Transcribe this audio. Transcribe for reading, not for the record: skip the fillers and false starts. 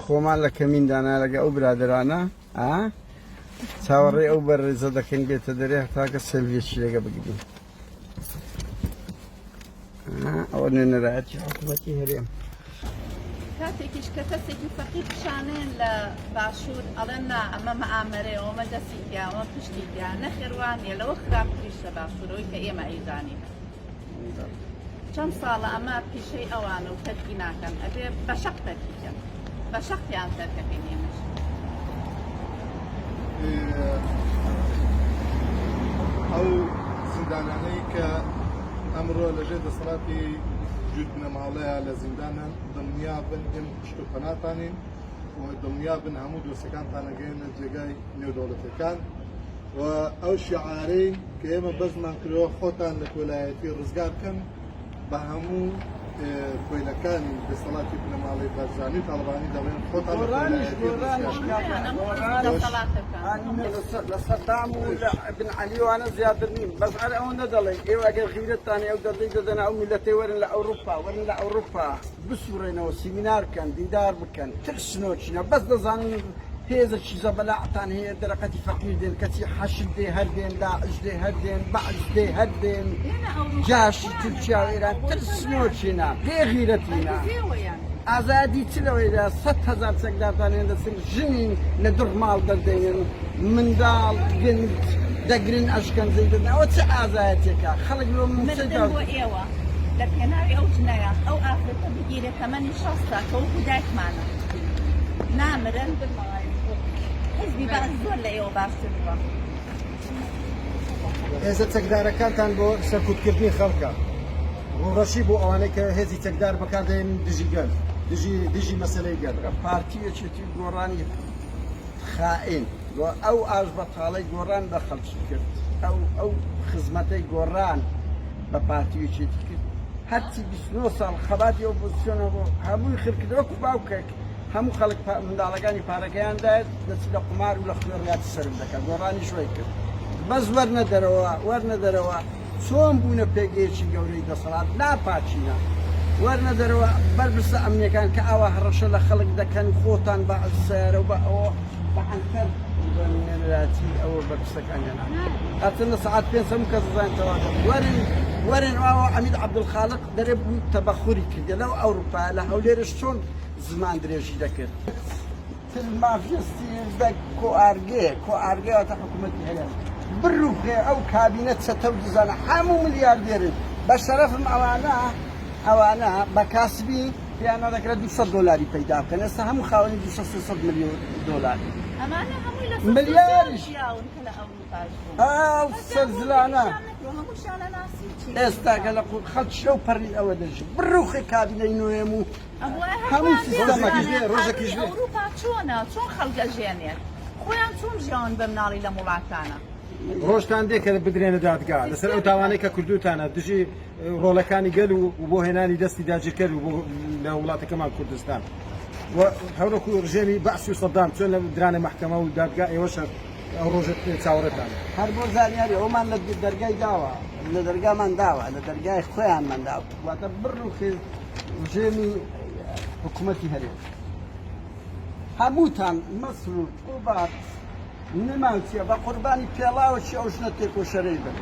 خۆمان لە کەمین دانا لەگە ئەو برادەرانە ئا چاوەڕێی ئەو بەڕێزە دەکەین بێتە دەرێ هەتاکە سێلڤیەکی لەگە بگرین ئەوە نوێنەرایەتی حکوومەتی هەرێم. کاتێکیش کە کەسێکی فەقیر پیشانێن لە باشوور ئەڵێن نا ئەمە مەئامەرەیە ئەمە دەستی تیا ئەمە پشتی تیا نەخێر وا نییە لەوە خراپتریش لە باشوورەوەی کە ئێمە ئەیزانین چەند ساڵە ئەمە پیشەی ئەوانە و تەرکی ناکەن ئەبێ بە شەق تەرکی کەن بە شەقیان تەرکەکەین ئێمەش. ئەو زیندانانەی کە ئەمڕۆ لەژێر دەسەڵاتی جووت بنەماڵەیە لە زیندانن دڵنیا بن ئێمە پشت و پەناتانین و دڵنیا بن هەموو دۆسەکانتان ئەگەیەنە جێگای نێودەوڵەتەکان و ئەو شیعارەی کە ئێمە بەزمان کردەوە خۆتان لە کۆلایەتی ڕزگار بکەن بە هەموو کۆیلەکانی دەسەڵاتی بنەماڵەی بارزانی و تاڵەبانی دەڵێن خۆتان لە کۆیلایەتی ڕزگار بکەن. لە سەدام و لە بن عەلی وانە زیاتر نیم بەس هەر ئەوەندە دەڵێن ئێوە ئەگەر غیرەتتان هەیە ئەو دەردەی دەدەنە ئەو میللەتەی وەرن لە ئەوروپا وەرن لە ئەوروپا بسوڕێنەوە سیمینار بکەن دیدار بکەن ترسنۆکینە بەس دەزانن هێزەکی زەبەلاحتان هەیە دەرەقەتی فەقیر دێن کەچی حەشد دێ هەر دێن داعش دێ هەر دێن بەعس دێ هەر دێن جاشی تورکیا و ئێران ترسنۆکینە بێ غیرەتینە ئازادی چ لەوەیدا 100 هەزار چەکدارتان هەیە دەچن ژنی لە دڕ ماڵ دەردەێنن منداڵ گەنج دەگرن ئەشکەنجەی دەدەن ئەوە چ ئازایەتێکە خەڵک لۆ مردن بۆ ئێوە لە پێناوی ئەو ژنەیە ئەو ئافرەتە بگیرێ تەمەنی شەستە کە وەکو دایکمانە نامرن حزبی بەعس زۆر لە ئێوە باشتر بووە. هێزە چەکدارەکانتان بۆ سەرکوتکردنی خەڵکە ڕووڕەشی بۆ ئەوانەی کە هێزی چەکدار بەکاردێنن دژی گەل دژی دژی مەسەلەی گەل. پارتی یەکێتی و گۆڕانی خائین و ئەو ئاشبەتاڵەی گۆڕان بە خەڵکی کرد ئەو ئەو خزمەتەی گۆڕان بە پارتی و یەکێتی کرد هەرچی 29 ساڵ خەباتی ئۆپۆزیسیۆنە بۆ هەمووی خرکرد وەکو باوکێک هەموو خەڵک منداڵەکانی پارەکەیان دایت دەچی لە قومار و لە خوێڕیاتی سەرف دەکات گۆڕانیش وای کرد بەس وەرنە دەرەوە وەرنە دەرەوە چۆن بوونە پێگەیەکی گەورەی دەسەڵات ناپاکینە وەرنە دەرەوە بەرپرسە ئەمنیەکان کە ئاوا هەڕەشە لە خەڵک دەکەن خۆتان بە سەیارە و بە ئەوە بە عەنتەر بە نوێنەراتی ئەوە بەرپرسەکانیان هەرچەندە سەعات پێنج هەموو کەس دەزانێت تەواو دەبن وەرن وەرن ئاوا عەمید عەبدولخالق دەرێ بوو تەبەخوری کردە لەو ئەوروپا لە هەولێرش چۆن زمان درێژی دەکرد تر مافیەستی دە کۆئارگێ کۆئارگێ واتە حکوومەتی هەرێم بڕوخێ ئەو کابینە چەتە و دزانە هەموو ملیاردێرن بە شەرەفم ئەوانە ئەوانە بە کاسبی پێیان نەدەکرا 200 دۆلاری پەیدا بکەن ئێستا هەموو خاوەنی 200 300 ملیۆن دۆلار ئەمانە هەمووی لە ملیاریش ژیاون کە لە ئەوروپاش بوون ئەو سەرزلانە هەمووشیان ئەناسی چی ئێستا کە لە خەڵک شەو پەڕی ئەوە دەژی بڕوخێ کابینەی نوێم و هەموو سیستەمەکە ڕۆژێکیش بێ. ئەوروپا چۆنە چۆن خەڵک ئەژێنێت خۆیان چۆن ژیاون بە مناڵی لەم وڵاتانە. ڕۆژتان دێ کە بدرێنە دادگا لەسەر ئەو تاوانەی کە کردوتانە دژی ڕۆڵەکانی گەل و بۆ هێنانی دەستی داگیرکەر و بۆ لە وڵاتەکەمان کوردستان و هەروەکو ڕژێمی بەعس و سەدام چۆن لە درانە مەحکەمە و دادگا ئێوەش ئەو ڕۆژە چاوەڕێتانە. هەر بۆ زانیاری ئەومان لە دەرگای داوە لە دەرگامان داوە لە دەرگای خۆیانمان داوە واتە بڕوخێ ڕژێمی حکوومەتی هەرێم هەمووتان مەسرور قوباد نەمان چیە بە قوربانی پێڵاوەکی ئەو ژنە تێکۆشەرەی بن.